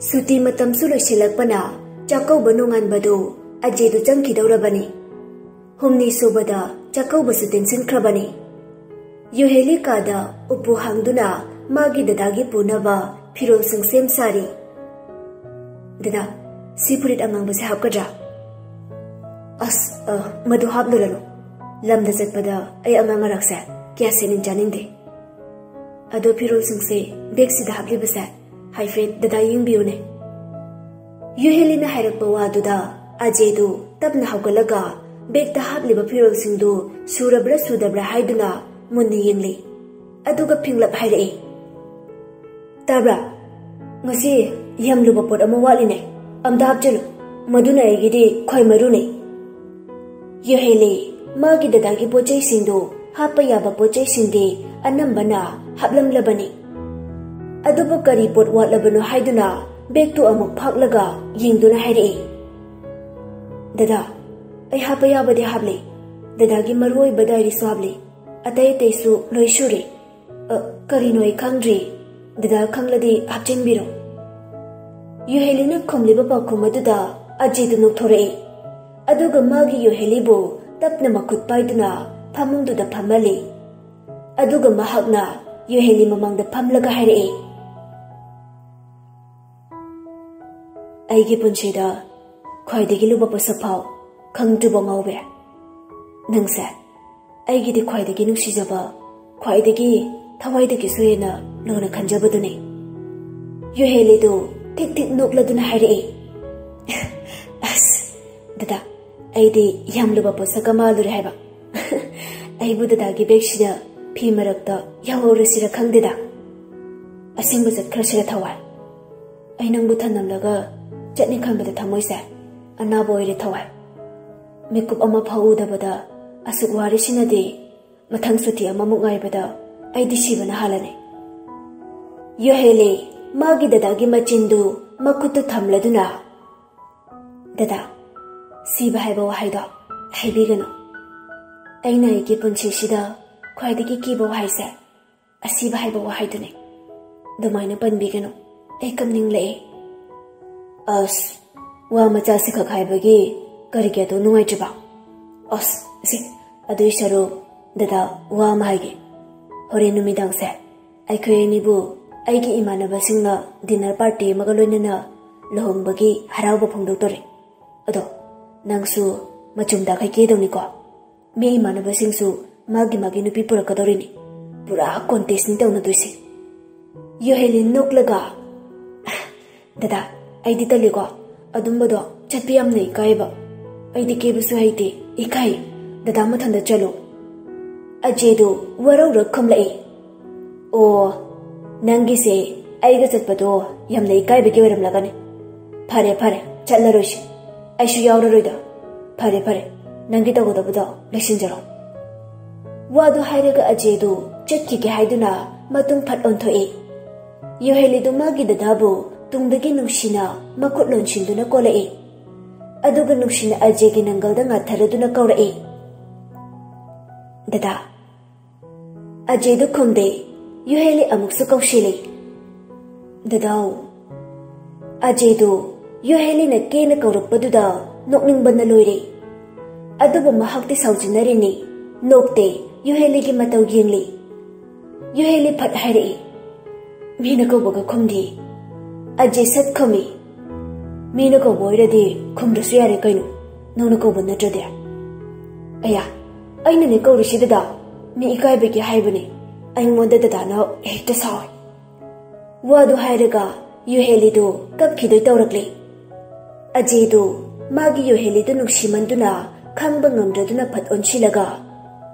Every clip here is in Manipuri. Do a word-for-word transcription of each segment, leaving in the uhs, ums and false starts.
ꯁꯨꯇꯤ ꯃꯇꯝꯁꯨ ꯂꯣꯏꯁꯤꯜꯂꯛꯄꯅ ꯆꯥꯛꯀꯧꯕ ꯅꯣꯡꯉꯥꯟꯕꯗꯨ ꯑꯖꯦꯗꯨ ꯆꯪꯈꯤꯗꯧꯔꯕꯅꯤ꯫ ꯍꯨꯝꯅꯤ ꯁꯨꯕꯗ ꯆꯥꯛꯀꯧꯕꯁꯨ ꯇꯦꯟꯁꯤꯟꯈ꯭ꯔꯕꯅꯤ꯫ ꯌꯨꯍꯦꯂꯤ ꯀꯥꯗ ꯎꯄꯨ ꯍꯥꯡꯗꯨꯅ ꯃꯥꯒꯤ ꯗꯗꯥꯒꯤ ꯄꯨꯅꯕ ꯐꯤꯔꯣꯜꯁꯤꯡ ꯁꯦꯝ ꯁꯥꯔꯤ꯫ "ꯗꯗꯥ, ꯁꯤ ꯐꯨꯔꯤꯠ ꯑꯉꯥꯡꯕꯁꯦ ꯍꯥꯞꯀꯗ꯭ꯔꯥ?" "ꯑꯁ, ꯑ, ꯃꯗꯨ ꯍꯥꯞꯂꯨꯔꯅꯨ꯫ ꯂꯝꯗ ꯆꯠꯄꯗ ꯑꯩ ꯑꯉꯥꯡ ꯑꯔꯥꯛꯁꯦ ꯀꯌꯥ ꯁꯦꯠꯅꯤꯡ ꯆꯥꯅꯤꯡꯗꯦ꯫ ꯑꯗꯣ ꯐꯤꯔꯣꯜꯁꯤꯡꯁꯦ ꯕꯦꯒꯁꯤꯗ ꯍꯥꯞꯂꯤꯕꯁꯦ ꯍꯥꯏꯐꯦꯠ ꯗꯗꯥ ꯌꯦꯡꯕꯤꯌꯨꯅꯦ꯫" ꯌꯨꯍꯦꯂꯤꯅ ꯍꯥꯏꯔꯛꯄ ꯋꯥꯗꯨꯗ ꯑꯖꯦꯗꯨ ꯇꯞꯅ ꯍꯧꯒꯠꯂꯒ ꯕꯦꯒꯇ ꯍꯥꯞꯂꯤꯕ ꯐꯤꯔꯣꯜꯁꯤꯡꯗꯨ ꯁꯨꯔꯕ꯭ꯔꯥ ꯁꯨꯗꯕ꯭ꯔꯥ ꯍꯥꯏꯗꯨꯅ ꯃꯨꯟꯅ ꯌꯦꯡꯂꯤ꯫ ꯑꯗꯨꯒ ꯐꯤꯡꯂꯞ ꯍꯥꯏꯔꯛꯏ, "ꯇꯥꯕ꯭ꯔꯥ? ꯉꯁꯤ ꯌꯥꯝ ꯂꯨꯕ ꯄꯣꯠ ꯑꯃ ꯋꯥꯠꯂꯤꯅꯦ꯫ ꯑꯝꯇ ꯍꯥꯞꯆꯤꯜꯂꯨ꯫ ꯃꯗꯨꯅ ꯑꯩꯒꯤꯗꯤ ꯈ꯭ꯋꯥꯏ ꯃꯔꯨꯅꯦ꯫" ꯌꯨꯍꯦꯂꯤ ꯃꯥꯒꯤ ꯗꯗꯥꯒꯤ ꯄꯣꯠ ꯆꯩꯁꯤꯡꯗꯨ ꯍꯥꯞꯄ ꯌꯥꯕ ꯄꯣꯠ ꯆꯩꯁꯤꯡꯗꯤ ꯑꯅꯝꯕꯅ ꯍꯥꯞꯂꯝꯂꯕꯅꯤ꯫ ꯑꯗꯨꯕꯨ ꯀꯔꯤ ꯄꯣꯠ ꯋꯥꯠꯂꯕꯅꯣ ꯍꯥꯏꯗꯨꯅ ꯕꯦꯒꯇꯨ ꯑꯃꯨꯛ ꯐꯥꯛꯂꯒ ꯌꯦꯡꯗꯨꯅ ꯍꯥꯏꯔꯛꯏ, "ꯗꯗꯥ, ꯑꯩ ꯍꯥꯞꯄ ꯌꯥꯕꯗꯤ ꯍꯥꯞꯂꯦ꯫ ꯗꯗꯥꯒꯤ ꯃꯔꯨꯑꯣꯏꯕ ꯗꯥꯏꯔꯤꯁꯨ ꯍꯥꯞꯂꯦ꯫ ꯑꯇꯩ ꯑꯇꯩꯁꯨ ꯂꯣꯏ ꯁꯨꯔꯦ꯫ ꯑ, ꯀꯔꯤꯅꯣ ꯑꯩ ꯈꯪꯗ꯭ꯔꯤ꯫ ꯗꯗꯥ ꯈꯪꯂꯗꯤ ꯍꯥꯞꯆꯤꯟꯕꯤꯔꯣ꯫" ꯌꯨꯍꯦꯂꯤꯅ ꯈꯨꯝꯂꯤꯕ ꯄꯥꯎꯈꯨꯝ ꯑꯗꯨꯗ ꯑꯖꯤꯠꯇꯨ ꯅꯣꯛꯊꯣꯔꯛꯏ꯫ ꯑꯗꯨꯒ ꯃꯥꯒꯤ ꯌꯨꯍꯦꯂꯤꯕꯨ ꯇꯞꯅ ꯃꯈꯨꯠ ꯄꯥꯏꯗꯨꯅ ꯐꯃꯨꯡꯗꯨꯗ ꯐꯝꯍꯜꯂꯤ꯫ ꯑꯗꯨꯒ ꯃꯍꯥꯛꯅ ꯌꯨꯍꯦꯂꯤ ꯃꯃꯥꯡꯗ ꯐꯝꯂꯒ ꯍꯥꯏꯔꯛꯏ, "ꯑꯩꯒꯤ ꯄꯨꯟꯁꯤꯗ ꯈ꯭ꯋꯥꯏꯗꯒꯤ ꯂꯨꯕ ꯄꯣꯠꯁꯛ ꯐꯥꯎ ꯈꯪꯗ꯭ꯔꯤꯕ ꯉꯥꯎꯕꯤ꯫ ꯅꯪꯁꯦ ꯑꯩꯒꯤꯗꯤ ꯈ꯭ꯋꯥꯏꯗꯒꯤ ꯅꯨꯡꯁꯤꯖꯕ, ꯈ꯭ꯋꯥꯏꯗꯒꯤ ꯊꯋꯥꯏꯗꯒꯤꯁꯨ ꯍꯦꯟꯅ ꯂꯨꯅ ꯈꯟꯖꯕꯗꯨꯅꯤ꯫" ꯌꯨꯍꯦꯂꯤꯗꯨ ꯊꯤꯛ ꯊꯤꯛ ꯅꯣꯛꯂꯗꯨꯅ ꯍꯥꯏꯔꯛꯏ, "ꯑꯁ, ꯗꯗꯥ, ꯑꯩꯗꯤ ꯌꯥꯝ ꯂꯨꯕ ꯄꯣꯠꯁꯛ ꯑꯃ ꯃꯥꯜꯂꯨꯔꯦ ꯍꯥꯏꯕ꯫ ꯑꯩꯕꯨ ꯗꯗꯥꯒꯤ ꯕꯦꯒꯁꯤꯗ ꯐꯤ ꯃꯔꯛꯇ ꯌꯥꯎꯍꯧꯔꯁꯤꯔ ꯈꯪꯗꯦꯗ꯫ ꯑꯁꯦꯡꯕ ꯆꯠꯈ꯭ꯔꯁꯤꯔ ꯊꯋꯥꯏ? ꯑꯩ ꯅꯪꯕꯨ ꯊꯝꯂꯝꯂꯒ ꯆꯠꯅꯤ ꯈꯟꯕꯗ ꯊꯃꯣꯏꯁꯦ ꯑꯅꯥꯕ ꯑꯣꯏꯔꯦ ꯊꯋꯥꯏ꯫ ꯃꯤꯀꯨꯞ ꯑꯃ ꯐꯥꯎ ꯎꯗꯕꯗ ꯑꯁꯨꯛ ꯋꯥꯔꯤꯁꯤꯅꯗꯤ ꯃꯊꯪ ꯁꯨꯇꯤ ꯑꯃꯃꯨꯛ ꯉꯥꯏꯕꯗ ꯑꯩꯗꯤ ꯁꯤꯕꯅ ꯍꯥꯜꯂꯅꯤ꯫" ꯌꯨꯍꯦꯂꯤ ꯃꯥꯒꯤ ꯗꯗꯥꯒꯤ ꯃꯆꯤꯟꯗꯨ ꯃꯈꯨꯠꯇ ꯊꯝꯂꯗꯨꯅ, "ꯗꯗꯥ, ꯁꯤꯕ ꯍꯥꯏꯕ ꯋꯥꯍꯩꯗꯣ ꯍꯥꯏꯕꯤꯒꯅꯨ꯫ ꯑꯩꯅ ꯑꯩꯒꯤ ꯄꯨꯟꯁꯤꯁꯤꯗ ꯈ꯭ꯋꯥꯏꯗꯒꯤ ꯀꯤꯕ ꯋꯥꯍꯩꯁꯦ ꯑꯁꯤꯕ ꯍꯥꯏꯕ ꯋꯥꯍꯩꯗꯨꯅꯤ꯫ ꯑꯗꯨꯃꯥꯏꯅ ꯄꯟꯕꯤꯒꯅꯨ꯫ ꯑꯩ ꯀꯞꯅꯤꯡꯂꯛꯑꯦ꯫ ꯑꯁ, ꯋꯥ ꯃꯆꯥꯁꯤꯈꯛ ꯍꯥꯏꯕꯒꯤ ꯀꯔꯤꯒꯤ ꯑꯗꯨ ꯅꯨꯡꯉꯥꯏꯇ꯭ꯔꯤꯕ? ꯑꯁ, ꯁꯤ, ꯑꯗꯨꯏ ꯁꯔꯨꯛ ꯗꯗꯥ, ꯋꯥ ꯑꯃ ꯍꯥꯏꯒꯦ꯫ ꯍꯣꯔꯦꯟ ꯅꯨꯃꯤꯗꯥꯡꯁꯦ ꯑꯩꯈꯣꯏ ꯑꯅꯤꯕꯨ ꯑꯩꯒꯤ ꯏꯃꯥꯟꯅꯕꯁꯤꯡꯅ dinner party ꯑꯃꯒ ꯂꯣꯏꯅꯅ ꯂꯨꯍꯣꯡꯕꯒꯤ ꯍꯔꯥꯎꯕ ꯐꯣꯡꯗꯣꯛꯇꯣꯔꯦ꯫ ꯑꯗꯣ ꯅꯪꯁꯨ ꯃꯆꯨꯝ ꯇꯥꯈꯩ ꯀꯦꯗꯧꯅꯤꯀꯣ꯫ ꯃꯤ ꯏꯃꯥꯟꯅꯕꯁꯤꯡꯁꯨ ꯃꯥꯒꯤ ꯃꯥꯒꯤ ꯅꯨꯄꯤ ꯄꯨꯔꯛꯀꯗꯧꯔꯤꯅꯤ꯫ ꯄꯨꯔꯥ contestꯅꯤ ꯇꯧꯅꯗꯣꯏꯁꯦ꯫ ꯌꯨꯍꯦꯂꯤ ꯅꯣꯛꯂꯒ, "ꯗꯗꯥ, ꯑꯩꯗꯤ ꯇꯜꯂꯤꯀꯣ꯫ ꯑꯗꯨꯝꯕꯗꯣ ꯆꯠꯄ ꯌꯥꯝꯅ ꯏꯀꯥꯏꯕ꯫ ꯑꯩꯗꯤ ꯀꯦꯕꯁꯨ ꯍꯩꯇꯦ, ꯏꯀꯥꯏ꯫ ꯗꯗꯥ ꯃꯊꯟꯗ ꯆꯠꯂꯣ꯫" ꯑꯖꯦꯗꯨ ꯋꯥꯔꯧꯔ ꯈꯨꯝꯂꯛꯏ꯫ "ꯑꯣ, ꯅꯪꯒꯤꯁꯦ ꯑꯩꯒ ꯆꯠꯄꯗꯣ ꯌꯥꯝꯅ ꯏꯀꯥꯏꯕꯒꯤ ꯑꯣꯏꯔꯝꯂꯒꯅꯤ꯫ ꯐꯔꯦ, ꯐꯔꯦ, ꯆꯠꯂꯔꯣꯏꯁꯤ꯫ ꯑꯩꯁꯨ ꯌꯥꯎꯔꯔꯣꯏꯗ꯫ ꯐꯔꯦ, ꯐꯔꯦ, ꯅꯪꯒꯤ ꯇꯧꯒꯗꯕꯗꯣ ꯂꯣꯏꯁꯤꯟꯖꯔꯣ꯫" ꯋꯥꯗꯨ ꯍꯥꯏꯔꯒ ꯑꯖꯦꯗꯨ ꯆꯠꯈꯤꯒꯦ ꯍꯥꯏꯗꯨꯅ ꯃꯇꯨꯡ ꯐꯠ ꯑꯣꯟꯊꯣꯛꯏ꯫ ꯌꯨꯍꯦꯂꯤꯗꯨ ꯃꯥꯒꯤ ꯗꯗꯥꯕꯨ ꯇꯨꯡꯗꯒꯤ ꯅꯨꯡꯁꯤꯅ ꯃꯈꯨꯠ ꯂꯣꯟꯁꯤꯟꯗꯨꯅ ꯀꯣꯜꯂꯛꯏ꯫ ꯑꯗꯨꯒ ꯅꯨꯡꯁꯤꯅ ꯑꯖꯦꯒꯤ ꯅꯪꯒꯜꯗ ꯉꯥꯊꯔꯗꯨꯅ ꯀꯧꯔꯛꯏ, "ꯗꯗꯥ꯫" ꯑꯖꯦꯗꯨ ꯈꯨꯝꯗꯦ꯫ ꯌꯨꯍꯦꯂꯤ ꯑꯃꯨꯛꯁꯨ ꯀꯧꯁꯤꯜꯂꯤ, "ꯗꯗꯥꯎ꯫" ꯑꯖꯦꯗꯨ ꯌꯨꯍꯦꯂꯤꯅ ꯀꯦꯅ ꯀꯧꯔꯛꯄꯗꯨꯗ ꯅꯣꯛꯅꯤꯡꯕꯅ ꯂꯣꯏꯔꯦ꯫ ꯑꯗꯨꯕꯨ ꯃꯍꯥꯛꯇꯤ ꯁꯥꯎꯖꯤꯟꯅꯔꯤꯅꯤ꯫ ꯅꯣꯛꯇꯦ, ꯌꯨꯍꯦꯂꯤꯒꯤ ꯃꯇꯧ ꯌꯦꯡꯂꯤ꯫ ꯌꯨꯍꯦꯂꯤ ꯐꯠ ꯍꯥꯏꯔꯛꯏ, "ꯃꯤꯅ ꯀꯧꯕꯒ ꯈꯨꯝꯗꯦ꯫" ꯑꯖꯦ ꯁꯠ ꯈꯨꯝꯃꯤ, "ꯃꯤꯅ ꯀꯧꯕ ꯑꯣꯏꯔꯗꯤ ꯈꯨꯝꯗ꯭ꯔꯁꯨ ꯌꯥꯔꯦ ꯀꯩꯅꯣ, ꯅꯪꯅ ꯀꯧꯕ ꯅꯠꯇ꯭ꯔꯗꯤ꯫" "ꯑꯌꯥ, ꯑꯩꯅꯅꯦ ꯀꯧꯔꯤꯁꯤ ꯗꯗꯥ, ꯃꯤ ꯏꯀꯥꯏꯕꯒꯤ ꯍꯥꯏꯕꯅꯦ꯫ ꯑꯩꯉꯣꯟꯗ ꯗꯗꯥꯅ ꯍꯦꯛꯇ ꯁꯥꯎꯏ꯫" ꯋꯥꯗꯨ ꯍꯥꯏꯔꯒ ꯌꯨꯍꯦꯂꯤꯗꯨ ꯀꯞꯈꯤꯗꯣꯏ ꯇꯧꯔꯛꯂꯤ꯫ ꯑꯖꯦꯗꯨ ꯃꯥꯒꯤ ꯌꯨꯍꯦꯂꯤꯗꯨ ꯅꯨꯡꯁꯤꯃꯟꯗꯨꯅ ꯈꯥꯡꯕ ꯉꯝꯗ꯭ꯔꯗꯨꯅ ꯐꯠ ꯑꯣꯟꯁꯤꯜꯂꯒ,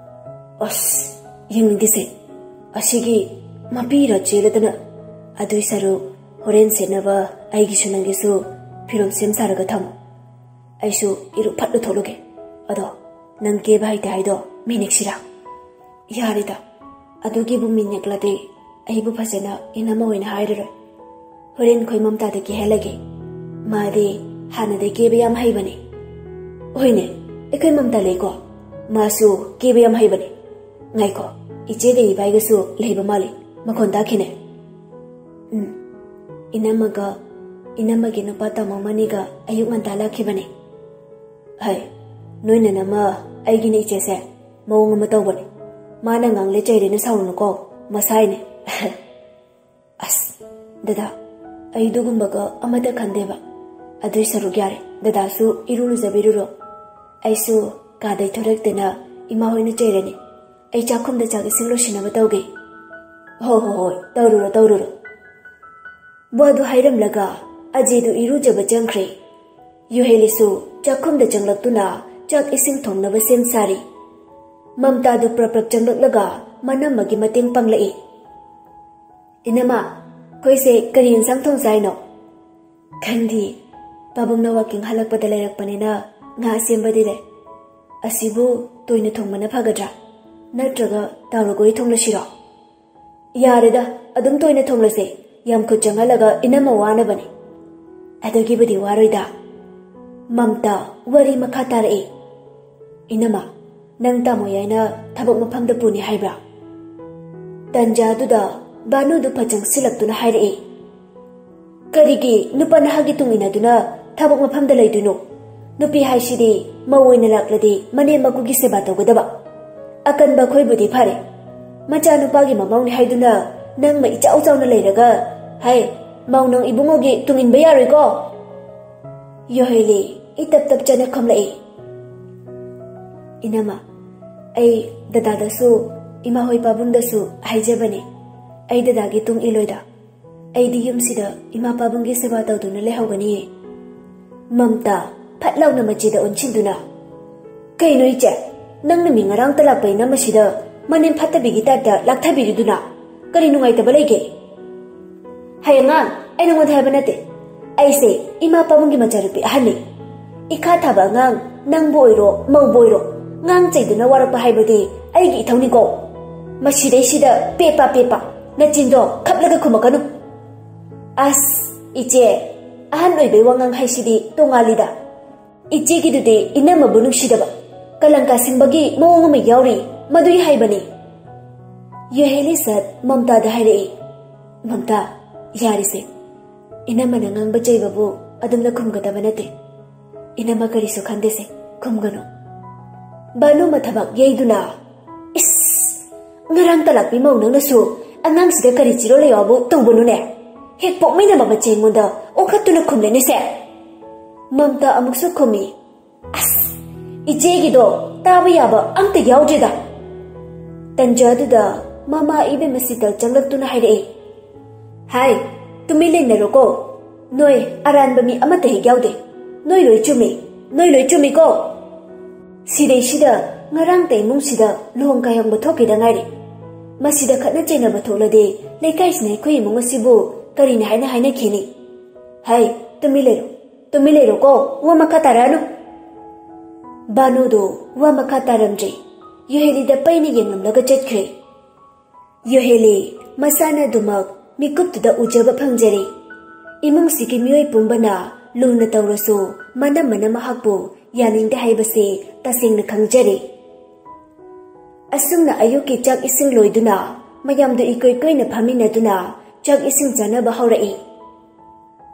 "ꯑꯁ, ꯌꯦꯡꯅꯤꯡꯗꯦꯁꯦ꯫ ꯑꯁꯤꯒꯤ ꯃꯄꯤꯔ ꯆꯦꯜꯂꯗꯅ꯫ ꯑꯗꯨꯏ ꯁꯔꯨꯛ ꯍꯣꯔꯦꯟ ꯁꯦꯠꯅꯕ ꯑꯩꯒꯤꯁꯨ ꯅꯪꯒꯤꯁꯨ ꯐꯤꯔꯣꯜ ꯁꯦꯝ ꯁꯥꯔꯒ ꯊꯝꯃꯨ꯫ ꯑꯩꯁꯨ ꯏꯔꯨ ꯐꯠ ꯂꯨꯊꯣꯛꯂꯨꯒꯦ꯫ ꯑꯗꯣ ꯅꯪ ꯀꯦꯕ ꯍꯩꯇꯦ ꯍꯥꯏꯗꯣ ꯃꯤ ꯅꯦꯛꯁꯤꯔꯥ?" "ꯌꯥꯔꯦꯗ, ꯑꯗꯨꯒꯤꯕꯨ ꯃꯤ ꯅꯦꯛꯂꯗꯤ ꯑꯩꯕꯨ ꯐꯖꯅ ꯏꯅꯝꯃ ꯑꯣꯏꯅ ꯍꯥꯏꯔꯔꯣꯏ꯫ ꯍꯣꯔꯦꯟ ꯑꯩꯈꯣꯏ ꯃꯝꯇꯥꯗ ꯀꯦꯍꯜꯂꯒꯦ꯫ ꯃꯥꯗꯤ ꯍꯥꯟꯅꯗꯩ ꯀꯦꯕ ꯌꯥꯝ ꯍꯩꯕꯅꯦ꯫" "ꯍꯣꯏꯅꯦ, ꯑꯩꯈꯣꯏ ꯃꯝꯇꯥ ꯂꯩꯀꯣ꯫ ꯃꯥꯁꯨ ꯀꯦꯕ ꯌꯥꯝ ꯍꯩꯕꯅꯦ꯫ ꯉꯥꯏꯈꯣ, ꯏꯆꯦꯒ ꯏꯕꯥꯏꯒꯁꯨ ꯂꯩꯕ ꯃꯥꯜꯂꯤ꯫ ꯃꯈꯣꯟ ꯇꯥꯈꯤꯅꯦ꯫" "ꯎꯝ, ꯏꯅꯝꯃꯒ ꯏꯅꯝꯃꯒꯤ ꯅꯨꯄꯥ ꯇꯥꯃꯣ ꯑꯃꯅꯤꯒ ꯑꯌꯨꯛ ꯉꯟꯇꯥ ꯂꯥꯛꯈꯤꯕꯅꯦ꯫ ꯍꯩ, ꯅꯣꯏ ꯅꯅꯝꯃ ꯑꯩꯒꯤꯅꯦ ꯏꯆꯦꯁꯦ, ꯃꯑꯣꯡ ꯑꯃ ꯇꯧꯕꯅꯦ꯫ ꯃꯥꯅ ꯉꯥꯡꯂꯦ ꯆꯩꯔꯦꯅ ꯁꯥꯎꯔꯨꯅꯨꯀꯣ, ꯃꯁꯥꯏꯅꯦ꯫ ꯑꯁ, ꯗꯗꯥ, ꯑꯩ ꯑꯗꯨꯒꯨꯝꯕꯒ ꯑꯃꯠꯇ ꯈꯟꯗꯦꯕ꯫ ꯑꯗꯨꯏ ꯁꯔꯨꯛ ꯌꯥꯔꯦ, ꯗꯗꯥꯁꯨ ꯏꯔꯨ ꯂꯨꯖꯕꯤꯔꯨꯔꯣ꯫ ꯑꯩꯁꯨ ꯀꯥꯗꯩ ꯊꯣꯔꯛꯇꯅ ꯏꯃꯥ ꯍꯣꯏꯅ ꯆꯩꯔꯅꯤ꯫ ꯑꯩ ꯆꯥꯛꯈꯨꯝꯗ ꯆꯥꯛ ꯏꯁꯤꯡ ꯂꯣꯏꯁꯤꯟꯅꯕ ꯇꯧꯒꯦ꯫ ꯍꯣ ꯍꯣ ꯍꯣꯏ, ꯇꯧꯔꯨꯔꯣ, ꯇꯧꯔꯨꯔꯣ꯫ ꯋꯥꯗꯨ ꯍꯥꯏꯔꯝꯂꯒ ꯑꯖꯦꯗꯨ ꯏꯔꯨꯖꯕ ꯆꯪꯈ꯭ꯔꯦ꯫ ꯌꯨꯍꯦꯂꯤꯁꯨ ꯆꯥꯛꯈꯨꯝꯗ ꯆꯪꯂꯛꯇꯨꯅ ꯆꯥꯛ ꯏꯁꯤꯡ ꯊꯣꯡꯅꯕ ꯁꯦꯝ ꯁꯥꯔꯤ꯫ ꯃꯝꯇꯥꯗꯨ ꯄ꯭ꯔꯞ ꯄ꯭ꯔꯞ ꯆꯪꯂꯛꯂꯒ ꯃꯅꯝꯃꯒꯤ ꯃꯇꯦꯡ ꯄꯥꯡꯂꯛꯏ꯫ "ꯏꯅꯝꯃ, ꯑꯩꯈꯣꯏꯁꯦ ꯀꯔꯤ ꯌꯦꯟꯁꯥꯡ ꯊꯣꯡꯁꯦ ꯍꯥꯏꯅꯣ?" "ꯈꯪꯗꯦ, ꯄꯥꯕꯨꯡꯅ ꯋꯥꯀꯤꯡ ꯍꯜꯂꯛꯄꯗ ꯂꯩꯔꯛꯄꯅꯤꯅ ꯉꯥ ꯁꯦꯝꯕꯗꯤ ꯂꯩ꯫ ꯑꯁꯤꯕꯨ ꯇꯣꯏꯅ ꯊꯣꯡꯕꯅ ꯐꯒꯗ꯭ꯔꯥ? ꯅꯠꯇ꯭ꯔꯒ ꯇꯥꯎꯔꯒꯣꯏ ꯊꯣꯡꯂꯁꯤꯔꯣ?" "ꯌꯥꯔꯦꯗ, ꯑꯗꯨꯝ ꯇꯣꯏꯅ ꯊꯣꯡꯂꯁꯦ꯫ ꯌꯥꯝ ꯈꯨꯠ ꯆꯪꯍꯜꯂꯒ ꯏꯅꯝꯃ ꯋꯥꯅꯕꯅꯦ꯫ ꯑꯗꯨꯒꯤꯕꯨꯗꯤ ꯋꯥꯔꯣꯏꯗ꯫" ꯃꯝꯇꯥ ꯋꯥꯔꯤ ꯃꯈꯥ ꯇꯥꯔꯛꯏ꯫ "ꯏꯅꯝꯃ, ꯅꯪ ꯇꯥꯃꯣ ꯌꯥꯏꯅ ꯊꯕꯛ ꯃꯐꯝꯗ ꯄꯨꯅꯤ ꯍꯥꯏꯕ꯭ꯔꯥ?" ꯇꯟꯖꯥꯗꯨꯗ ꯚꯥꯅꯨꯗꯨ ꯐꯆꯪ ꯁꯤꯜꯂꯛꯇꯨꯅ ꯍꯥꯏꯔꯛꯏ꯫ "ꯀꯔꯤꯒꯤ ꯅꯨꯄꯥ ꯅꯍꯥꯒꯤ ꯇꯨꯡ ꯏꯟꯅꯗꯨꯅ ꯊꯕꯛ ꯃꯐꯝꯗ ꯂꯩꯗꯣꯏꯅꯣ? ꯅꯨꯄꯤ ꯍꯥꯏꯁꯤꯗꯤ ꯃꯧ ꯑꯣꯏꯅ ꯂꯥꯛꯂꯗꯤ ꯃꯅꯦꯝ ꯃꯀꯨꯒꯤ ꯁꯦꯕꯥ ꯇꯧꯒꯗꯕ꯫ ꯑꯀꯟꯕ ꯑꯩꯈꯣꯏꯕꯨꯗꯤ ꯐꯔꯦ꯫ ꯃꯆꯥꯅꯨꯄꯥꯒꯤ ꯃꯃꯧꯅꯤ ꯍꯥꯏꯗꯨꯅ ꯅꯪꯃ ꯏꯆꯥꯎ ꯆꯥꯎꯅ ꯂꯩꯔꯒ, ꯍꯥꯏ, ꯃꯧ ꯅꯪ ꯏꯕꯨꯡꯉꯣꯒꯤ ꯇꯨꯡ ꯏꯟꯕ ꯌꯥꯔꯣꯏꯀꯣ?" ꯌꯣꯍꯦꯂꯤ ꯏꯇꯞ ꯇꯞ ꯆꯅ ꯈꯨꯝꯂꯛꯏ꯫ "ꯏꯅꯝꯃ, ꯑꯩ ꯗꯗꯥꯗꯁꯨ, ꯏꯃꯥ ꯍꯣꯏ ꯄꯥꯕꯨꯡꯗꯁꯨ ꯍꯥꯏꯖꯕꯅꯦ, ꯑꯩ ꯗꯗꯥꯒꯤ ꯇꯨꯡ ꯏꯜꯂꯣꯏꯗ꯫ ꯑꯩꯗꯤ ꯌꯨꯝꯁꯤꯗ ꯏꯃꯥ ꯄꯥꯕꯨꯡꯒꯤ ꯁꯦꯕꯥ ꯇꯧꯗꯨꯅ ꯂꯩꯍꯧꯒꯅꯤꯌꯦ꯫" ꯃꯝꯇꯥ ꯐꯠ ꯂꯥꯎꯅ ꯃꯆꯦꯗ ꯑꯣꯟꯁꯤꯟꯗꯨꯅ, "ꯀꯩꯅꯣ ꯏꯆꯦ, ꯅꯪꯅ ꯃꯤ ꯉꯔꯥꯡꯇ ꯂꯥꯛꯄ ꯏꯅꯝꯃꯁꯤꯗ ꯃꯅꯦꯝ ꯐꯠꯇꯕꯤꯒꯤ ꯇꯥꯏꯞꯇ ꯂꯥꯛꯊꯕꯤꯔꯤꯗꯨꯅ ꯀꯔꯤ ꯅꯨꯡꯉꯥꯏꯇꯕ ꯂꯩꯒꯦ?" "ꯍꯩ ꯑꯉꯥꯡ, ꯑꯩ ꯅꯉꯣꯟꯗ ꯍꯥꯏꯕ ꯅꯠꯇꯦ꯫ ꯑꯩꯁꯦ ꯏꯃꯥ ꯄꯥꯕꯨꯡꯒꯤ ꯃꯆꯥꯅꯨꯄꯤ ꯑꯍꯟꯅꯤ꯫ ꯏꯈꯥ ꯊꯥꯕ ꯑꯉꯥꯡ ꯅꯪꯕꯨ ꯑꯣꯏꯔꯣ, ꯃꯧꯕꯨ ꯑꯣꯏꯔꯣ, ꯉꯥꯡ ꯆꯩꯗꯨꯅ ꯋꯥꯔꯛꯄ ꯍꯥꯏꯕꯗꯤ ꯑꯩꯒꯤ ꯏꯊꯧꯅꯤꯀꯣ꯫ ꯃꯁꯤꯗꯩꯁꯤꯗ ꯄꯦꯄꯥ ꯄꯦꯄꯥ ꯅꯆꯤꯟꯗꯣ ꯈꯞꯂꯒ ꯈꯨꯝꯃꯛꯀꯅꯨ꯫" "ꯑꯁ, ꯏꯆꯦ, ꯑꯍꯟ ꯑꯣꯏꯕꯩ ꯋꯥꯉꯥꯡ ꯍꯥꯏꯁꯤꯗꯤ ꯇꯣꯉꯥꯜꯂꯤꯗ꯫ ꯏꯆꯦꯒꯤꯗꯨꯗꯤ ꯏꯅꯝꯃꯕꯨ ꯅꯨꯡꯁꯤꯗꯕ, ꯀꯂꯪꯀꯥ ꯁꯤꯡꯕꯒꯤ ꯃꯑꯣꯡ ꯑꯃ ꯌꯥꯎꯔꯤ, ꯃꯗꯨꯏ ꯍꯥꯏꯕꯅꯤ꯫" ꯌꯨꯍꯦꯂꯤ ꯁꯠ ꯃꯝꯇꯥꯗ ꯍꯥꯏꯔꯛꯏ꯫ "ꯃꯝꯇꯥ, ꯌꯥꯔꯤꯁꯦ, ꯏꯅꯝꯃꯅ ꯉꯥꯡꯕ ꯆꯩꯕꯕꯨ ꯑꯗꯨꯝꯅ ꯈꯨꯝꯒꯗꯕ ꯅꯠꯇꯦ꯫ ꯏꯅꯝꯃ ꯀꯔꯤꯁꯨ ꯈꯟꯗꯦꯁꯦ, ꯈꯨꯝꯒꯅꯨ꯫ ꯕꯥꯅꯨ ꯃꯊꯕꯥꯛ ꯌꯩꯗꯨꯅ, "ꯏꯁ! ꯉꯔꯥꯡ ꯇꯂꯥꯛꯄꯤ ꯃꯧ ꯅꯪꯅꯁꯨ ꯑꯉꯥꯡꯁꯤꯗ ꯀꯔꯤ ꯆꯤꯔꯣ ꯂꯩꯌꯥꯎꯕꯨ ꯇꯧꯕꯅꯣꯅꯦ? ꯍꯦꯛ ꯄꯣꯛꯃꯤꯟꯅꯕ ꯃꯆꯦ ꯑꯩꯉꯣꯟꯗ ꯑꯣꯟꯈꯠꯇꯨꯅ ꯈꯨꯝꯂꯦꯅꯦꯁꯦ?" ꯃꯝꯇꯥ ꯑꯃꯨꯛꯁꯨ ꯈꯨꯝꯃꯤ, "ꯑꯁ! ꯏꯆꯦꯒꯤꯗꯣ ꯇꯥꯕ ꯌꯥꯕ ꯑꯝꯇ ꯌꯥꯎꯗ꯭ꯔꯦꯗ!" ꯇꯟꯖꯥꯗꯨꯗ ꯃꯃꯥ ꯏꯕꯦꯝꯃ ꯁꯤꯇꯜ ꯆꯪꯂꯛꯇꯨꯅ ꯍꯥꯏꯔꯛꯑꯦ, "ꯍꯥꯏ, ꯇꯨꯃꯤꯟ ꯂꯩꯅꯔꯣꯀꯣ꯫ ꯅꯣꯏ ꯑꯔꯥꯟꯕ ꯃꯤ ꯑꯃꯠꯇ ꯍꯦꯛ ꯌꯥꯎꯗꯦ꯫ ꯅꯣꯏ ꯂꯣꯏ ꯆꯨꯝꯃꯤ꯫ ꯅꯣꯏ ꯂꯣꯏ ꯆꯨꯝꯃꯤꯀꯣ?" ꯁꯤꯗꯩꯁꯤꯗ ꯉꯔꯥꯡꯇ ꯏꯃꯨꯡꯁꯤꯗ ꯂꯨꯍꯣꯡ ꯀꯥꯏꯍꯣꯡꯕ ꯊꯣꯛꯈꯤꯗ ꯉꯥꯏꯔꯤ꯫ ꯃꯁꯤꯗ ꯈꯠꯅ ꯆꯩꯅꯕ ꯊꯣꯛꯂꯗꯤ ꯂꯩꯀꯥꯏꯁꯤꯅ ꯑꯩꯈꯣꯏ ꯏꯃꯨꯡ ꯑꯁꯤꯕꯨ ꯀꯔꯤꯅꯤ ꯍꯥꯏꯅ ꯍꯥꯏꯅꯈꯤꯅꯤ? ꯍꯥꯏ, ꯇꯨꯃꯤꯟ ꯂꯩꯔꯣ, ꯇꯨꯃꯤꯟ ꯂꯩꯔꯣꯀꯣ, ꯋꯥ ꯃꯈꯥ ꯇꯥꯔꯛꯑꯅꯨ꯫ ꯕꯥꯅꯨꯗꯣ ꯋꯥ ꯃꯈꯥ ꯇꯥꯔꯝꯗ꯭ꯔꯦ꯫ ꯌꯨꯍꯦꯂꯤꯗ ꯄꯩꯅ ꯌꯦꯡꯂꯝꯂꯒ ꯆꯠꯈ꯭ꯔꯦ꯫ ꯌꯨꯍꯦꯂꯤ ꯃꯁꯥꯅ ꯑꯗꯨꯃꯛ ꯃꯤꯀꯨꯞꯇꯨꯗ ꯎꯖꯕ ꯐꯪꯖꯔꯦ꯫ ꯏꯃꯨꯡꯁꯤꯒꯤ ꯃꯤꯑꯣꯏ ꯄꯨꯝꯕꯅ ꯂꯨꯅ ꯇꯧꯔꯁꯨ ꯃꯅꯝ ꯃꯅꯝ ꯃꯍꯥꯛꯄꯨ ꯌꯥꯅꯤꯡꯗꯦ ꯍꯥꯏꯕꯁꯤ ꯇꯁꯦꯡꯅ ꯈꯪꯖꯔꯦ꯫ ꯑꯁꯨꯝꯅ ꯑꯌꯨꯛꯀꯤ ꯆꯥꯛ ꯏꯁꯤꯡ ꯂꯣꯏꯗꯨꯅ ꯃꯌꯥꯝꯗꯨ ꯏꯀꯣꯏ ꯀꯣꯏꯅ ꯐꯝꯃꯤꯟꯅꯗꯨꯅ ꯆꯥꯛ ꯏꯁꯤꯡ ꯆꯥꯅꯕ ꯍꯧꯔꯛꯏ꯫